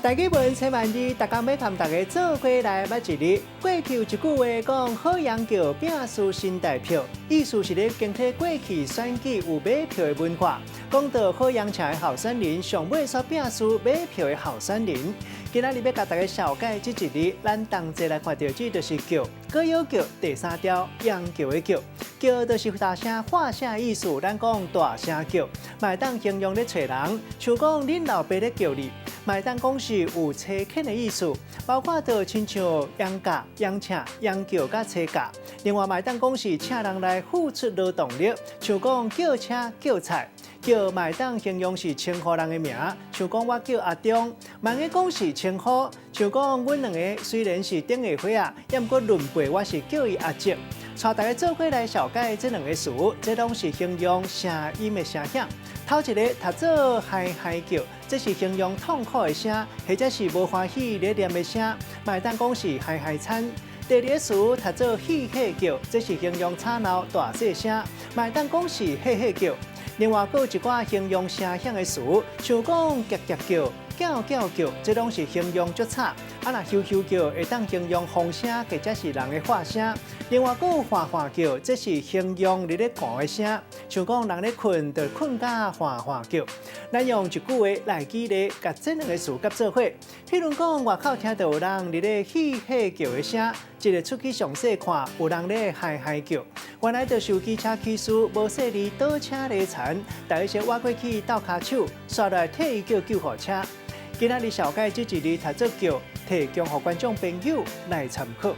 台語文千萬字，逐工欲共大家做伙來捌一字。過去有一句話講：好羊叫摒輸新台票，意思是咧堅提過去選舉有買票的文化。講到好羊城的候選人，上尾煞摒輸買票的候選人。今仔日欲共大家紹介這一字，咱同齊來看著這就是叫，閣有叫第三調羊叫的叫，叫就是大聲喊聲的意思。咱講大聲叫，嘛會當形容咧揣人，像講恁老爸咧叫你。嘛會當講是有差遣的意思，包括著親像羊教、羊請、羊叫佮差教。另外嘛會當講是請人來付出勞動力，像講叫車叫菜。叫嘛會當形容是稱呼人的名，像講我叫阿中，嘛會講是稱呼，像講阮兩个雖然是頂下歲仔，猶毋過論輩我是叫伊阿叔。帶大家做伙來紹介這兩个詞，這攏是形容聲音的聲響。頭一个讀做嗨嗨叫，這是形容痛苦的聲，或者是無歡喜咧念的聲，嘛會當講是嗨嗨慘。第二个詞讀做戲戲叫，這是形容吵鬧大細聲，嘛會當講是嘿嘿叫。另外，閣有一寡形容聲響的詞，像講夾夾叫、叫叫叫，這攏是形容足吵。啊，若咻咻叫，會當形容風聲，或者是人的喊聲。另外，閣有嘩嘩叫，這是形容佇咧寒的聲，像講人咧睏，就睏甲嘩嘩叫。咱用一句話來舉例，共這兩个詞結做伙。譬如講，外口聽著有人佇咧戲戲叫的聲，一个出去詳細看，有人咧嗨嗨叫。原來就是有機車騎士無細膩倒車犁田，大家先倚過去鬥跤手，煞來替伊叫救護車。今仔日紹介這一字讀做叫，提供予觀眾朋友來參考。